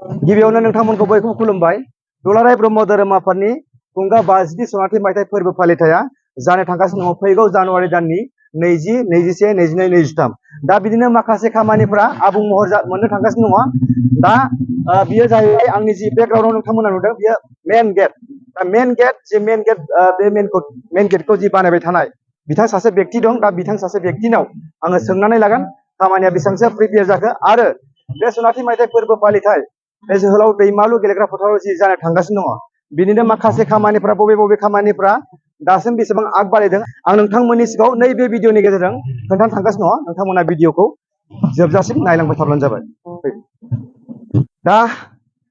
गिबियावनो नोंथांमोनखौ बयखौबो खुलुमबाय। दुलाराय ब्रह्म धोरोम आफादनि खुंगा 52 सनाथि मायथाइ फोरबो फालिथाया जानो थांगासिनो दङ फैगौ जानुवारि दाननि 20, 21, 22, 23। दा बिदिनो माखासे खामानिफोरा आबुं महर मोननो थांगासिनो दङ। दा बियो जाहैबाय आंनि जि बेकग्राउन्डआव नोंथांमोना नुदों बियो मेन गेट। दा मेन गेट बे मेन गेटखौ जि बानायबाय थानाय बिथां सासे व्यक्ति दं। दा बिथां सासे व्यक्तिनाव आङो सोंनानै लागोन खामानिया बेसेबांसो प्रिपेयार जाखो आरो बे सनाथि मायथाइ फोरबो फालिथाय बे जोहोलाव दैमालु गेलेग्रा फोथाराव जि जानो थांगासिनो दङ बिनिनो माखासे खामानिफ्रा बबे खामानिफ्रा दासिम बेसेबां आग बारायदों आं नोंथांमोननि सिगाङाव नैबे भिडिअनि गेजेरजों खोन्थानो थांगासिनो दङ। नोंथांमोना भिडिअखौ जोबजासिम नायलांबाय थाब्लानो जाबाय। दा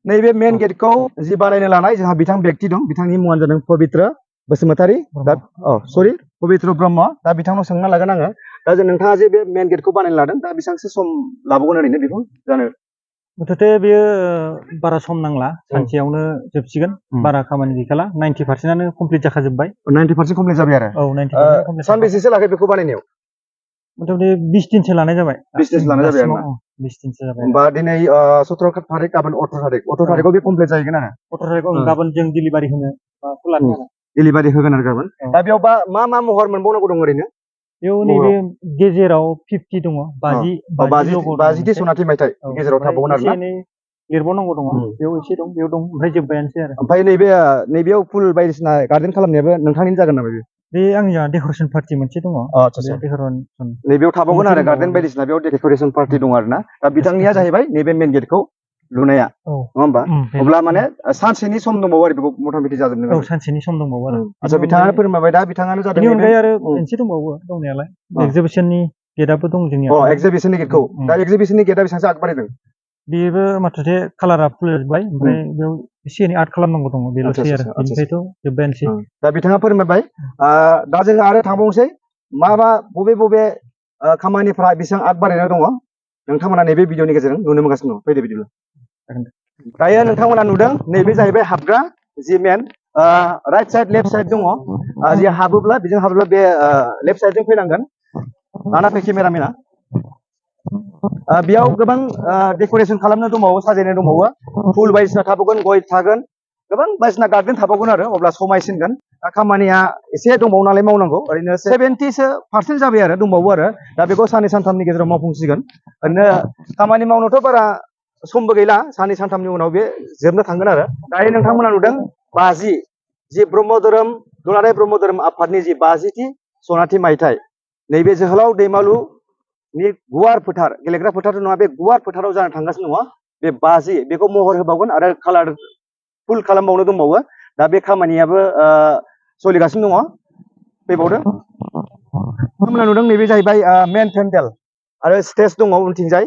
नैबे मेन गेटखौ जि बानायनो लानाय जोंहा बिथां व्यक्ति दं। बिथांनि मुङानो जादों पबित्र बसुमतारी। दा पबित्र ब्रह्म। दा बिथांनाव सोंना लागोन आङो दा नोंथाङा जे बे मेन गेटखौ बानायनो लादों दा बेसेबांसो सम लाबावगोन ओरैनो बेखौ जानो? मुथथे बेयो बारा सम नांला, सानसेयावनो जोबसिगोन। बारा खामानि गैखाला, 90%आनो कमप्लिट जाखाजोब्बाय। 90% कमप्लिट जाबाय आरो? औ, 90% कमप्लिट। सानबेसेसो लाखो बेखौ बानायनायाव? मुथथे 20 दिनसो लानाय जाबाय। 20 दिनसो लानाय जाबाय आरोना? 20 दिनसो जाबाय। होमबा दिनै 17 थारिख, गाबोन 18 थारिख। 18 थारिखआव बे कमप्लिट जाहैगोन आरो? 18 थारिखआव गाबोन जों डिलिभारि होनो लादों आरो। डिलिभारि होगोन आरो गाबोन। दा बेयाव मा महर मोनबावनांगौ दं ओरैनो? बेयाव नैबे गेजेराव 50 दङ, 50 सनाथि मायथाइ गेजेराव थाबावगोन आरोना? एसे एनै लिरबावनांगौ दङ, बेयाव एसे दं, बेयाव दं, ओमफ्राय जोब्बायानोसै आरो। ओमफ्राय नैबेयाव फुल बायदिसिना गार्डेन खालामनायाबो नोंथांनिनो जागोन नामा? बे आंनिया डेक'रेसन पार्टि मोनसे दङ। नैबेयाव थाबावगोन आरो गार्डेन बायदिसिना बेयाव डेक'रेसन पार्टि दङ आरोना? दा बिथांनिया जाहैबाय नैबे मेन गेटखौ लुनाया, नङा होमबा? अब्ला माने सानसेनि सम दंबावो आरो बेखौ मथा मथि जाजोबनो? औ, सानसेनि सम दंबावो आरो। आচ্ছা, बिथाङानो फोरमायबाय। दा बिथाङानो जादों। बेनि अनगायै आरो मोनसे दंबावो दंनायालाय, एक्जिबिसननि गेटआबो दं जोंनियाव। एक्जिबिसननि गेटखौ? दा एक्जिबिसननि गेटआ बेसेबांसो आग बारायदों? बेबो माथ्र'थे कालारा फुल जोब्बाय, ओमफ्राय बेयाव एसे एनै आर्ट खालामनांगौ दङ, बेल'सै आरो। बेनिफ्रायथ' जोब्बायानोसै। दा बिथाङा फोरमायबाय। दा जों आरो थांबावनोसै बबे खामानिफ्रा बेसेबां आग बारायनाय दङ नोंथांमोना नैबे भिडिअनि गेजेरजों नुनो मोनगासिनो दं। फैदो बिदिब्ला। दायो नोंथांमोना नुदों नैबे जाहैबाय हाबग्रा जि मेन राइट साइड लेफ्ट साइड दङ। जि हाबोब्ला बेजों हाबोब्ला बे लेफ्ट साइडजों फैनांगोन। लाना फै केमेरामेना। बेयाव गोबां डेक'रेसन खालामनो दंबावो, साजायनाय दंबावो। फुल बायदिसिना थाबावगोन, गय थागोन, गोबां बायदिसिना गार्डेन थाबावगोन आरो। अब्ला समायसिनगोन। दा खामानिया एसे दंबावो नालाय मावनांगौ। ओरैनो 70% जाबाय आरो, दंबावो आरो। दा बेखौ साननै सानथामनि गेजेराव मावफुंसिगोन। ओरैनो खामानि मावनोथ' बारा समबो गैला, साननै सानथामनि उनाव बे जोबनो थांगोन आरो। दायो नोंथांमोना नुदों 50 जि दुलाराय ब्रह्म धोरोम आफादनि जि 50थि सनाथि मायथाइ नैबे जोहोलाव दैमालुनि गुवार फोथार, गेलेग्रा फोथार नङा, बे गुवार फोथाराव जानो थांगासिनो दङ। बे 50 बेखौ महर होबावगोन आरो कालार फुल खालामबावनो दंबावो। दा बे खामानियाबो सोलिगासिनो दङ। फैबावदों। नोंथांमोना नुदों नैबे जाहैबाय मेन पेन्डेल आरो स्टेज दङ उनथिंजाय।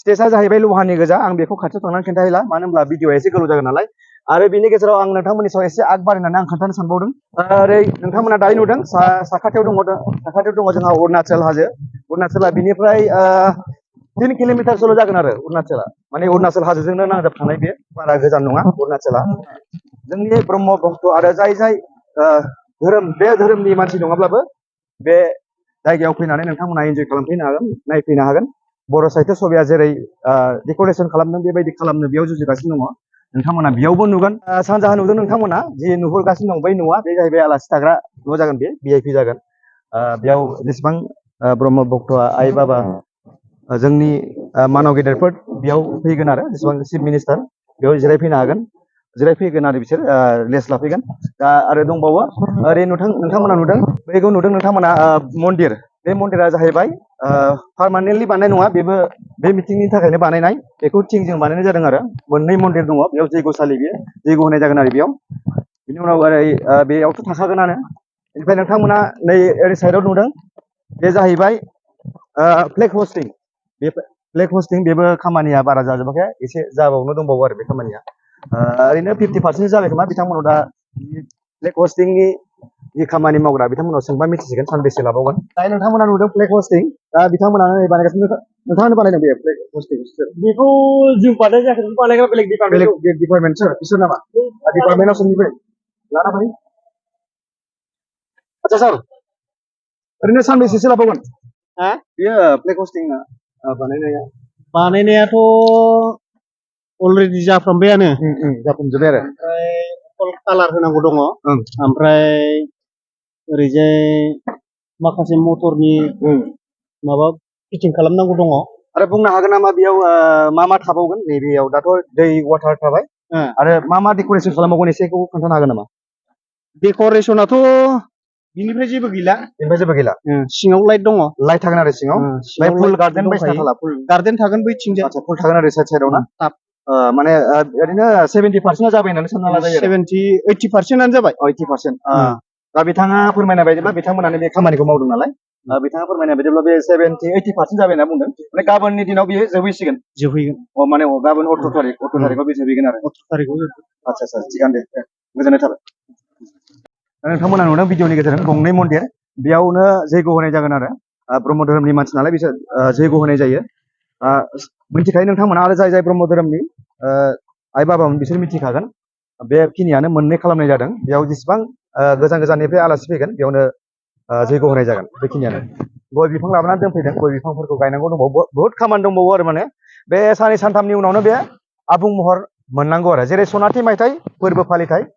स्टेजआ जाहैबाय लहानि गोजा। आं बेखौ खाथियाव थांनानै खोन्थाहैला, मानो होनब्ला भिडिअआ एसे गोलाव जागोन नालाय। आरो बिनि गेजेराव आं नोंथांमोननि सायाव एसे आग बारायनानै आं खोन्थानो सानबावदों। ओरै नोंथांमोना दायो नुदों साखाथियाव दङ जोंहा अरुणाचल हाजो। अरुणाचला बिनिफ्राय 3 किल'मिटारसोल' जागोन आरो अरुणाचला। माने अरुणाचल हाजोजोंनो नांजाबखानाय, बे बारा गोजान नङा अरुणाचला। जोंनि ब्रह्म भक्त आरो जाय बे धोरोमनि मानसि नङाब्लाबो बे जायगायाव फैनानै नोंथांमोना एन्जय खालामफैनो हागोन, नायफैनो हागोन। बर' साहित्य सभाया जेरै डेक'रेसन खालामदों बेबायदि खालामनो बेयाव जुजिगासिनो दङ। नोंथांमोना बेयावबो नुगोन। सानजाहा नुदों नोंथांमोना जि नुहुरगासिनो दं, बै न'आ बे जाहैबाय आलासि थाग्रा न' जागोन। बे VIP जागोन। बेयाव जेसेबां ब्रह्म भक्त आइ बाबा जोंनि मानव गेदेरफोर बेयाव फैगोन आरो जेसेबां चिफ मिनिस्टार बेयाव जिरायफैनो हागोन, जिरायफैगोन आरो बिसोर रेस्ट लाफैगोन। दा आरो दंबावो ओरै नोंथांमोना नुदों, बैखौ नुदों नोंथांमोना मन्दिर। बे मन्दिरा जाहैबाय पार्मानेन्टलि बानायनाय नङा, बेबो बे मिटिंनि थाखायनो बानायनाय। बेखौ थिंजों बानायनाय जादों आरो। मोननै मन्दिर दङ बेयाव, जैग'सालि, बेयो जैग' होनाय जागोन आरो बेयाव। बिनि उनाव ओरै बेयावथ' थाखागोनानो। बेनिफ्राय नोंथांमोना नै ओरै साइडआव नुदों, बे जाहैबाय फ्लेग हस्टिं। बे फ्लेग हस्टिं बेबो खामानिया बारा जाजोबाखै, एसे जाबावनो दंबावो आरो बे खामानिया। ओरैनो 50% जाबाय खोमा। बिथांमोनाव दा फ्लेग हस्टिंनि जि खामानि मावग्रा बिथांमोनाव सोंबा मिथिसिगोन सानबेसे लाबावगोन। दायो नोंथांमोना नुदों फ्लेग हस्टिं। दा बिथांमोनानो बानायगासिनो। नोंथाङानो बानायदों बे फ्लेग हस्टिं? बेखौ जों बानायनाय जायाखै, बानायग्रा बेलेग डिपार्टमेन्टसो बिसोर नामा? डिपार्टमेन्टआव सोंनिफ्राय लाना फै। आচ্ছা सार, ओरैनो सानबेसेसो लाबावगोन बेयो फ्लेग हस्टिं बानायनाया? बानायनायाथ' अलरेडि जाफ्रामबायानो जाफुंजोब्बाय आरो ओमफ्राय अकल कालार होनांगौ दङ ओं ओमफ्राय ओरैजाय माखासे मटरनि माबा फिटिं खालामनांगौ दङ आरो बुंनो हागोन नामा बेयाव मा मा थाबावगोन नैबेयाव दाथ' दै वाटार थाबाय आरो मा डेक'रेसन खालामबावगोन एसेखौ खोन्थानो हागोन नामा डेक'रेसनाथ' बिनिफ्राय जेबो गैला बेनिफ्राय जेबो गैला सिङाव लाइट दङ लाइट थागोन आरो सिङाव ओमफ्राय फुल गार्डेन बायसिना थाला फुल गार्डेन थागोन बैथिंजाय आচ্ছা फुल थागोन आरो साइड साइडआव ना माने ओरैनो 70% जाबाय होननानै सानना लाजायो आरो 80% जाबाय 80% दा बिथाङा फोरमायनाय बायदिब्ला बिथांमोनानो बे खामानिखौ मावदों नालाय बिथाङा फोरमायनाय बायदिब्ला बे 70-80% जाबाय होनना बुंदों माने गाबोननि दिनाव बियो जोबहैसिगोन माने गाबोन 18 थारिखआव बे जोबहैगोन आरो 18 थारिखआव आচ্ছা आচ্ছা थिगानो दे गोजोननाय थाबाय नोंथांमोना नुदों भिडिअनि गेजेरजों गंनै मन्दिर बेयावनो जैग' होनाय जागोन आरो ब्रह्म धोरोमनि मानसि नालाय बिसोर जैग' होनाय जायो मिथिखायो नोंथांमोना आरो जाय जाय ब्रह्म धोरोमनि आइ बाबामोन बिसोर मिथिखागोन बेखिनियानो मोननै खालामनाय जादों बेयाव जेसेबां गोजान गोजाननिफ्राय आलासि फैगोन बेयावनो जैग' होनाय जागोन बेखिनियानो गय बिफां लाबोनानै दोनफैदों गय बिफांफोरखौ गायनांगौ दंबावो बहुद खामानि दंबावो आरो माने बे साननै सानथामनि उनावनो बे आबुं महर मोननांगौ आरो जेरै सनाथि मायथाइ फोरबो फालिथाय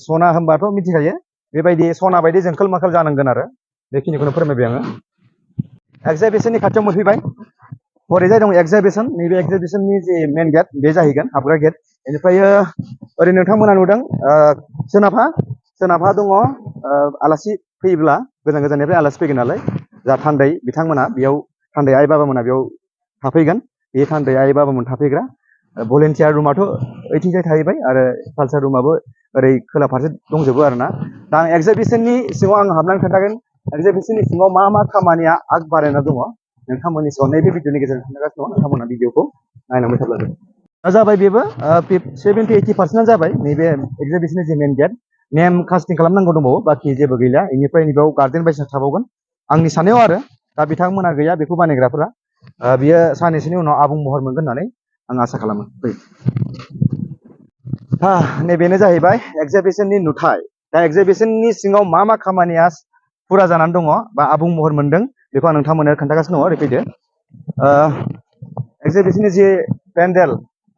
सना होनबाथ' मिथिखायो बेबायदि सना बायदि जोंखोल माखोल जानांगोन आरो बेखिनिखौनो फोरमायबाय आङो एक्जिबिसननि खाथियाव मोनफैबाय हरैजाय दं एक्जिबिसन नैबे एक्जिबिसननि जे मेन गेट बे जाहैगोन हाबग्रा गेट बेनिफ्राय ओरै नोंथांमोना नुदों सोनाबहा दङ आलासि फैयोब्ला गोजान गोजाननिफ्राय आलासि फैगोन नालाय जा थान्दै बिथांमोना बेयाव थान्दै आइ बाबामोना बेयाव थाफैगोन बे थान्दै आइ बाबामोन थाफैग्रा भलेन्टियार रुमाथ' ओइथिंजाय थाहैबाय आरो कालसार रुमाबो ओरै खोला फारसे दंजोबो आरोना दा आं एक्जिबिसननि सिङाव आं हाबनानै खोन्थागोन एक्जिबिसननि सिङाव मा मा खामानिया आग बारायना दङ नोंथांमोननि सिगाङाव नैबे भिडिअनि गेजेरजों खोन्थागासिनो दङ नोंथांमोना भिडिअखौ नायलांबाय थाब्लानो दा जाबाय बेबो 70-80% जाबाय नैबे एक्जिबिसननि जे मेन गेट नेम कास्टिं खालामनांगौ दंबावो बाखि जेबो गैला बेनिफ्राय नैबेयाव गार्डेन बायदिसिना थाबावगोन आंनि साननायाव आरो दा बिथांमोना गैया बेखौ बानायग्राफोरा बियो साननैसोनि उनाव आबुं महर मोनगोन होननानै आं आसा खालामो नैबेनो जाहैबाय एक्जिबिसननि नुथाय दा एक्जिबिसननि सिङाव मा मा खामानिया फुरा जानानै दङ बा आबुं महर मोनदों बेखौ आं नोंथांमोननो खोन्थागासिनो दङ ओरै फैदो एक्जिबिसननि जे पेन्डेल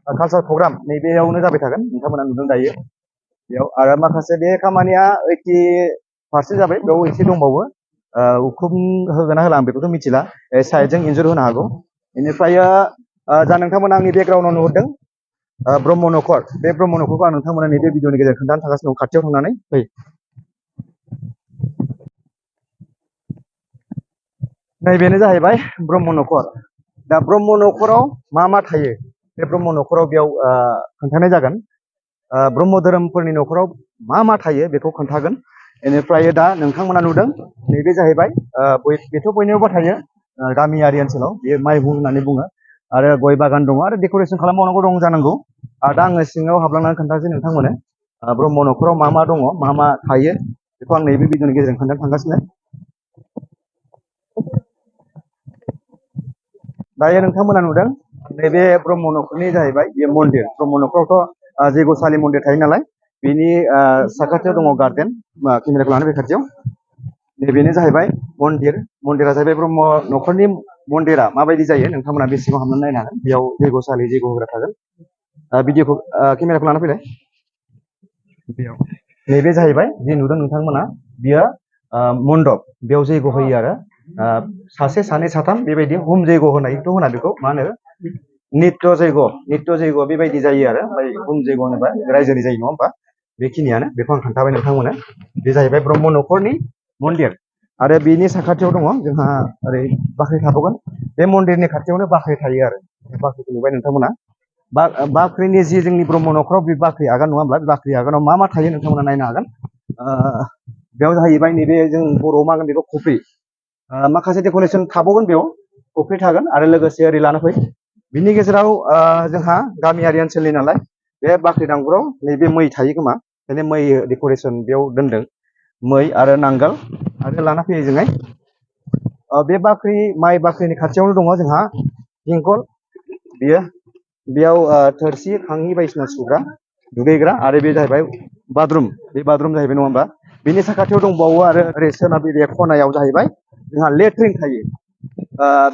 कालसार प्रग्राम नैबेयावनो जाबाय थागोन नोंथांमोना नुदों दायो बेयाव आरो माखासे बे खामानिया 80% जाबाय बेयाव एसे दंबावो उखुम होगोन ना होला आं बेखौथ' मिथिला साइडजों इन्जुर होनो हागौ बेनिफ्राय जा नोंथांमोना आंनि बेकग्राउन्डआव नुहुरदों ब्रह्म नखर बे ब्रह्म नखरखौ आं नोंथांमोना नैबे भिडिअनि गेजेरजों खोन्थानो थांगासिनो दं खाथियाव थांनानै फै नैबेनो जाहैबाय ब्रह्म नखर दा ब्रह्म नखराव मा मा थायो बे ब्रह्म नखराव बेयाव खोन्थानाय जागोन ब्रह्म धोरोमफोरनि नखराव मा मा थायो बेखौ खोन्थागोन बेनिफ्राय दा नोंथांमोना नुदों नैबे जाहैबाय बेथ' बयनियावबो थायो गामियारि ओनसोलाव बेयो माइहुं होननानै बुङो आरो गय बागान दङ आरो डेक'रेसन खालामबावनांगौ दं जानांगौ दा आङो सिङाव हाबलांनानै खोन्थासै नोंथांमोनो ब्रह्म नखराव मा मा दङ मा मा थायो बेखौ आं नैबे भिडिअनि गेजेरजों खोन्थानो थांगासिनो दायो नोंथांमोना नुदों नैबे ब्रह्म नखरनि जाहैबाय बे मन्दिर ब्रह्म नखरावथ' जैग'सालि मन्दिर थायो नालाय बेनि साखाथियाव दङ गार्डेन केमेराखौ लानानै बे खाथियाव नैबेनो जाहैबाय मन्दिरा जाहैबाय ब्रह्म नखरनि मन्दिरा माबायदि जायो नोंथांमोना बे सिङाव हाबनानै नायनो हागोन बेयाव जैग'सालि जैग' होग्रा थागोन भिडिअखौ केमेराखौ लाना फैलाय बेयाव नैबे जाहैबाय जे नुदों नोंथांमोना बियो मण्डप बेयाव जैग' होयो आरो सासे सानै साथाम बेबायदि हुम जैग' होनायथ' होना बेखौ मा होनो नित्य जैग' बेबायदि जायो आरो ओमफ्राय हुम जैग' होनोबा रायजोनि जायो नङा होमबा बेखिनियानो बेखौ आं खोन्थाबाय नोंथांमोनो बे जाहैबाय ब्रह्म नखरनि मन्दिर आरो बेनि साखाथियाव दङ जोंहा ओरै बाख्रि थाबावगोन बे मन्दिरनि खाथियावनो बाख्रि थायो आरो बाख्रिखौ नुबाय नोंथांमोना बाख्रिनि जि जोंनि ब्रह्म नखराव बे बाख्रि आगान नङा होमब्ला बे बाख्रि आगानाव मा मा थायो नोंथांमोना नायनो हागोन बेयाव जाहैबाय नैबे जों बर'आव मा होनगोन बेखौ खफ्रि माखासे डेक'रेसन थाबावगोन बेयाव खफ्रि थागोन आरो लोगोसे ओरै लाना फै बिनि गेजेराव जोंहा गामियारि ओनसोलनि नालाय बे बाख्रि दांगुराव नैबे मै थायो खोमा ओंखायनो मै डेक'रेसन बेयाव दोनदों मै आरो नांगोल आरो लाना फैयो जोङै बे माइ बाख्रिनि खाथियावनो दङ जोंहा हिंखल बेयाव थोरसि खांनि बायदिसिना सुग्रा दुगैग्रा आरो बे जाहैबाय बाथरुम बे बाथरुम जाहैबाय नङा होमबा बेनि साखाथियाव दंबावो आरो ओरै सोनाब एरिया खनायाव जाहैबाय जोंहा लेट्रिन थायो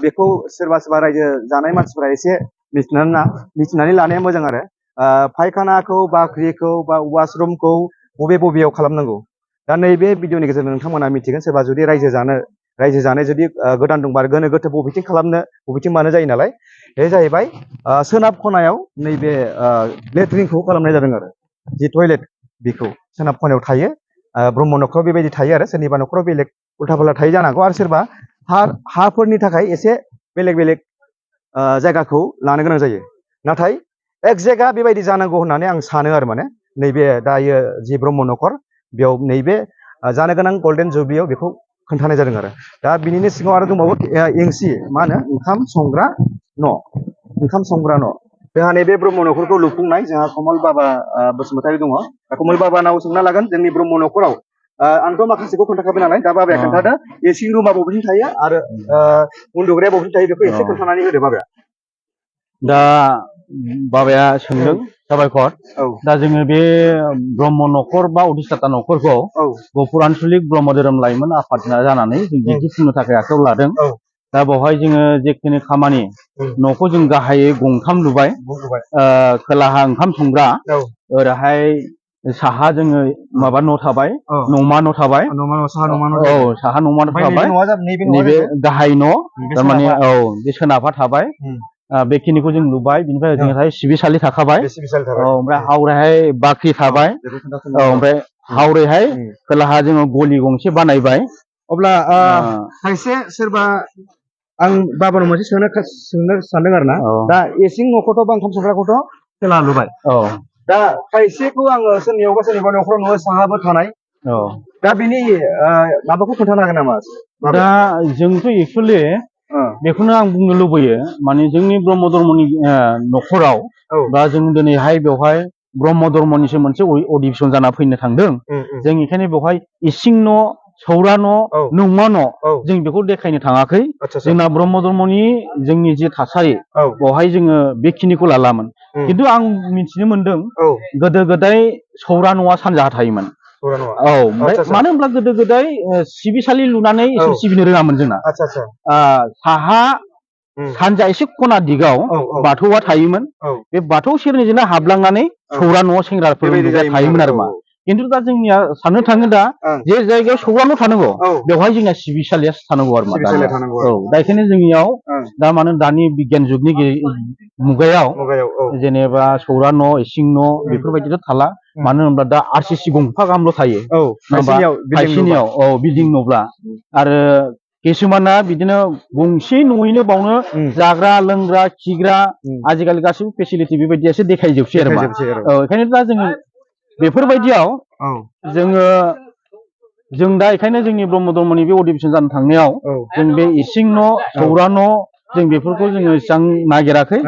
बेखौ सोरबा रायजो जानाय मानसिफोरा एसे मिथिनानै लानाया मोजां आरो फायखानाखौ बाख्रिखौ बा वाशरुमखौ बबेयाव खालामनांगौ दा नैबे भिडिअनि गेजेरजों नोंथांमोना मिथिगोन सोरबा जुदि रायजो जानो जुदि गोदान दंबा गोनो गोथो बबेथिं खालामनो बबेथिं मानो जायो नालाय बे जाहैबाय सोनाब खनायाव नैबे लेट्रिनखौ खालामनाय जादों आरो जि टयलेट बेखौ सोनाब खनायाव थायो ब्रह्म नखराव बेबायदि थायो आरो सोरनिबा नखराव बेलेग उल्था फाल्था थायो जानो हागौ आरो सोरबा हाफोरनि थाखाय एसे बेलेग जायगाखौ लानो गोनां जायो नाथाय एकजेक्टआ बेबायदि जानांगौ होननानै आं सानो आरो माने नैबे दायो जि ब्रह्म नखर बेयाव नैबे जानो गोनां गल्डेन जुबलियाव बेखौ खोन्थानाय जादों आरो दा बिनिनो सिङाव आरो दंबावो इंसि मा होनो ओंखाम संग्रा न' जोंहा नैबे ब्रह्म नखरखौ लुफुंनाय जोंहा कमल बाबा बसुमतारी दङ कमल बाबानाव सोंना लागोन जोंनि ब्रह्म नखराव आंथ' माखासेखौ खोन्थाखाबाय नालाय दा बाबाया खोन्थादो इसिं रुमा बबेथिं थायो आरो उन्दुग्राया बबेथिं थायो बेखौ एसे खोन्थानानै होदो बाबाया दा बाबाया सोंदों साबायखर दा जोङो बे ब्रह्म नखर बा उदिसाता नखरखौ गफुर आन्सलिक ब्रह्म धोरोम लाइमोन आफाद जानानै जों दिन्थिफुंनो थाखाय आखायाव लादों दा बेवहाय जोङो जेखिनि खामानि न'खौ जों गाहायै गंथाम लुबाय खोलाहा ओंखाम संग्रा ओरैहाय साहा जोङो माबा न' थाबाय न'मा न' थाबाय साहा न'मा न' थाबाय नैबे गाहाय न' थारमाने बे सोनाबहा थाबाय बेखिनिखौ जों लुबाय बिनिफ्राय जोंहाय सिबिसालि थाखाबाय ओमफ्राय हावरेहाय बाख्रि थाबाय ओमफ्राय हावरेहाय खोलाहा जोङो गलि गंसे बानायबाय अब्ला खायसे सोरबा आं बाबानाव मोनसे सोंनो सानदों आरो ना दा इसिं न'खौथ' बा ओंखाम संग्राखौथ' खोला लुबाय दा खायसेखौ आङो सोरनिबा न'खराव नुयो साहाबो थानाय दा बिनि माबाखौ खोन्थानो हागोन नामा दा जोंथ' एक्सुवेलि बेखौनो आं बुंनो लुबैयो माने जोंनि ब्रह्म धर्मनि न'खराव बा जों दिनैहाय बेवहाय ब्रह्म धर्मनिसो मोनसे अडिसन जाना फैनो थांदों जों बेखायनो बेवहाय इसिं न' सौरा न' न'मा न' जों बेखौ देखायनो थाङाखै जोंना ब्रह्म धर्मनि जोंनि जे थासारि बेवहाय जोङो बेखिनिखौ लालामोन खिन्थु आं मिथिनो मोनदों गोदो गोदाय सौरा न'आ सानजाहा थायोमोन ओमफ्राय मानो होनब्ला गोदो गोदाय सिबिसालि लुनानै इसोर सिबिनो रोङामोन जोंना साहा सानजा एसे खना दिगाव बाथौआ थायोमोन बे बाथौ सेरनिजोंनो हाबलांनानै सौरा न'आव सेंग्राफोर थायोमोन आरो मा खिन्थु दा जोंनिया साननो थाङो दा जे जायगायाव सौरा न' थानांगौ बेवहाय जोंना सिबिसालिया थानांगौ आरो मा दा बेखायनो जोंनियाव दा मानो दानि बिगियान जुगनि मुगायाव जेनेबा सौरा न' इसिं न' बेफोरबायदिथ' थाला मानो होनोब्ला दा RCC गंफा गाहामल' थायो खायसेनियाव बिल्डिं न'ब्ला आरो किसुमाना बिदिनो गंसे न'यैनो बावनो जाग्रा लोंग्रा खिग्रा आजिखालि गासिबो फेसिलिटि बेबायदियासो देखायजोबसै आरो मा ओंखायनो दा जोङो बेफोरबायदियाव जों दा बेखायनो जोंनि ब्रह्म धर्मनि बे अधिवेशन जानो थांनायाव जों बे इसिं न' सौरा न' जों बेफोरखौ जोङो एसेबां नागिराखै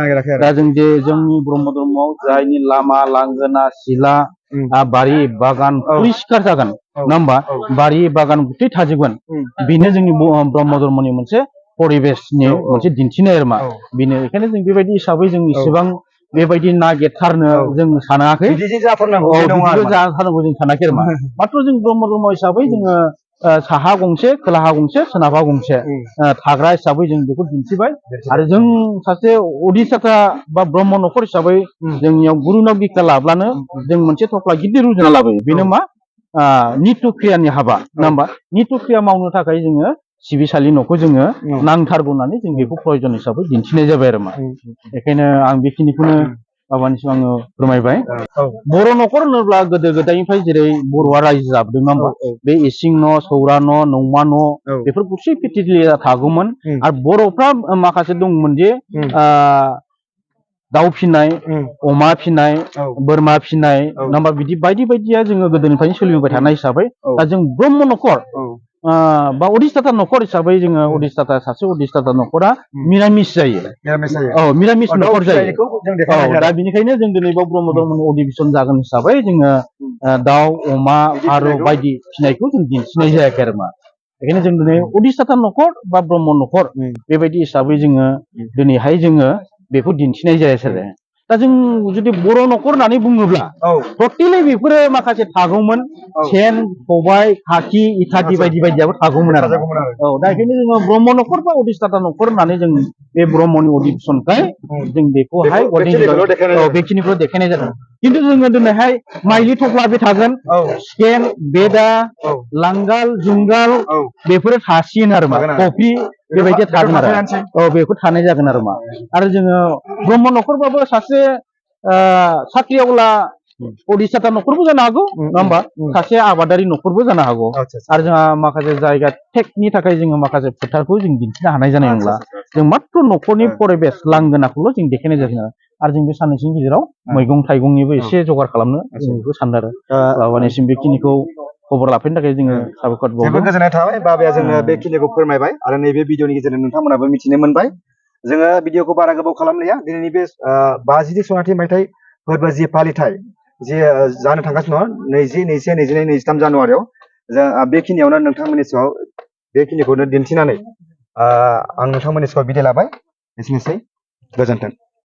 दा जों जे जोंनि ब्रह्म धर्मआव जायनि लामा लांगोना सिला बारि बागान परिष्कार जागोन नङा होमबा बारि बागान गुथै थाजोबगोन बेनो जोंनि ब्रह्म धर्मनि मोनसे परिबेसनि मोनसे दिन्थिनाय आरो मा बेनो बेखायनो जों बेबायदि हिसाबै जों इसेबां बेबायदि नागिरथारनो जों सानाखै जाथारनांगौ जों सानाखै आरो मा माथ्र' जों ब्रह्म धर्म हिसाबै जोङो साहा गंसे खोलाहा गंसे सोनाबहा गंसे थाग्रा हिसाबै जों बेखौ दिन्थिबाय आरो जों सासे अधिसाता बा ब्रह्म न'खर हिसाबै जोंनियाव गुरुनाव बिखा लाब्लानो जों मोनसे थफ्ला गिदिर रुजुना लाबोयो बेनो मा नित्य क्रियानि हाबा नङा होमबा नित्य क्रिया मावनो थाखाय जोङो सिबिसालि न'खौ जोङो नांथारगौ होननानै जों बेखौ प्रयजन हिसाबै दिन्थिनाय जाबाय आरो मा बेखायनो आं बेखिनिखौनो माबानिसिम आङो फोरमायबाय बर' न'खर होनोब्ला गोदो गोदायनिफ्राय जेरै बर'आ रायजो जाबोदों नङा होमबा बे इसिं न' सौरा न' न'मा न' बेफोर गुसै फेसिलिटिया थागौमोन आरो बर'फ्रा माखासे दंमोन जे दाउ फिनाय अमा फिनाय बोरमा फिनाय नङा होमबा बिदि बायदि बायदिया जोङो गोदोनिफ्रायनो सोलिबोबाय थानाय हिसाबै दा जों ब्रह्म न'खर बा अधिष्ठाता न'खर हिसाबै जोङो अधिष्ठाता सासे अधिष्ठाता न'खरा मिरामिस जायो मिरामिस न'खर जायो दा बेनिखायनो जों दिनै बाव ब्रह्म धर्मनि अधिवेशन जागोन हिसाबै जोङो दाउ अमा फारौ बायदि फिनायखौ जों दिन्थिनाय जायाखै आरो मा बेखायनो जों दिनै अधिष्ठाता न'खर बा ब्रह्म न'खर बेबायदि हिसाबै जोङो दिनैहाय जोङो बेखौ दिन्थिनाय जायासै आरो दा जों जुदि बर' न'खर होननानै बुङोब्ला टटेलि बेफोरो माखासे थागौमोन सेन खबाइ खाखि इथादि बायदि बायदियाबो थागौमोन आरो औ दा बेखायनो जोङो ब्रह्म न'खर बा अधिष्ठाता न'खर होननानै जों बे ब्रह्मनि अधिवेशनखाय जों बेखौहाय बेखिनिखौ देखायनाय जादों खिन्थु जोङो दिनैहाय माइलि थफ्ला बे थागोन सेन बेदा लांगाल जुंगाल बेफोरो थासिगोन आरो मा कफि बेबायदि थागोन आरो औ बेफोर थानाय जागोन आरो मा आरो जोङो ब्रह्म न'खरबाबो सासे साख्रिआवला अधिष्ठाता न'खरबो जानो हागौ नङा होमबा सासे आबादारि न'खरबो जानो हागौ आरो जोंहा माखासे जायगा टेकनि थाखाय जोङो माखासे फोथारखौ जों दिन्थिनो हानाय जानाय नंला जों माथ्र न'खरनि परिबेस लांगोनाखौल' जों देखायनाय जागोन आरो जों बे साननैसोनि गेजेराव मैगं थाइगंनिबो एसे जगार खालामनो जों बेखौ सानदों आरो मानेसिम बेखिनिखौ खबर लाफैनो थाखाय जोङो साबायखर बावदों जोबोद गोजोननाय थाबाय बाबाया जोंनो बेखिनिखौ फोरमायबाय आरो नैबे भिडिअनि गेजेरजों नोंथांमोनाबो मिथिनो मोनबाय जोङो भिडिअखौ बारा गोबाव खालामलिया दिनैनि बे 50 सनाथि मायथाइ फोरबो जि फालिथाय जि जानो थांगासिनो दङ 20, 21, 22, 23 जानुवारियाव जों बेखिनियावनो नोंथांमोननि सिगाङाव बेखिनिखौनो दिन्थिनानै आं नोंथांमोननि सिगाङाव बिदाय लाबाय एसेनोसै गोजोन्थों।